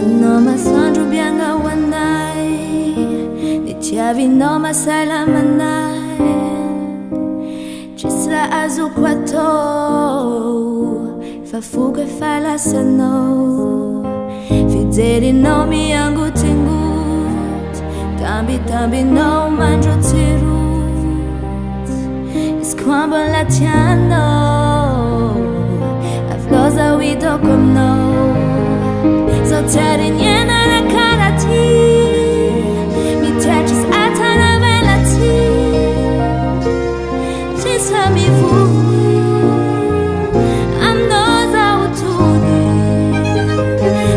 Anao masoandro biagna ho anay, ny tiavinao mahasalama anay. Tsisy raha azoko atao fa foko efa lasanao. Fijerinao miangotingoty, tambitambinao mandrotsirotsy. Izy koa mbola tianao, avy loza ho hitako aminao. Zao tsy ary niaina raha karaha ty, mitiatra sy ataravelaty. Tsisy raha mivony aminao zaho tony,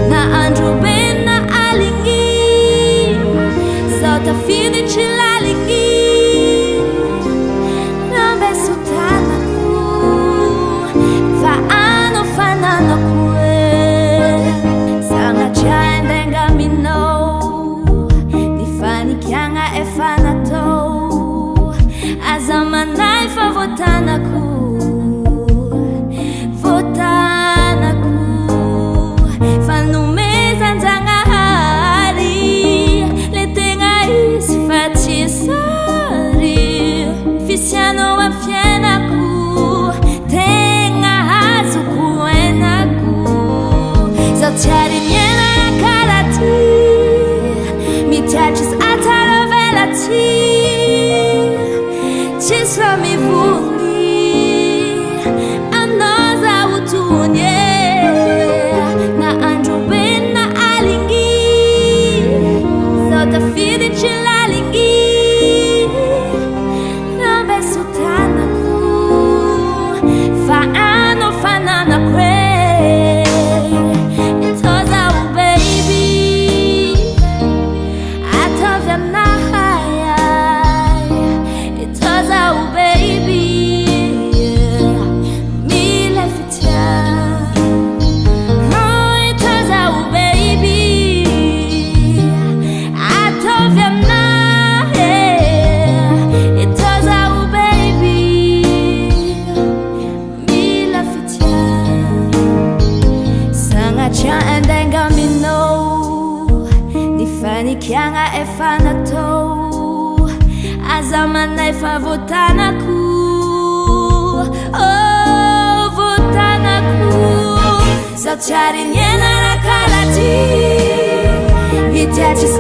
na andro be na aligny, zaho tafiditry laligny. Rambeso tanako fa anao fananako e. Sanatria andainga aminao, ny fanikiagna efa natao. Aza manahy fa voatanako, voatanako. Fanomezan-janahary le tegna izy fa tsy sary. Fisianao amin'ny fiainako tegna azoko ainako. Zaho tsy ary niaina raha karaha ty, mitiatra sy ataravelaty. Tsisy raha mivony aminao zaho tony e. Na andro be na aligny, zaho tafiditry laligny. Rambeso tanako fa anao fananako e. Itô zaho baby, ataovy aminahy. Itô zaho baby, mila fitia. Itô zaho baby, ataovy aminahy. Itô zaho baby, mila fitia. Sanatria andainga aminao, ny fanikiagna efa natao. Aza manahy fa voatanako, oh voatanako. Zaho tsy ary niaina raha karaha ty, mitiatra sy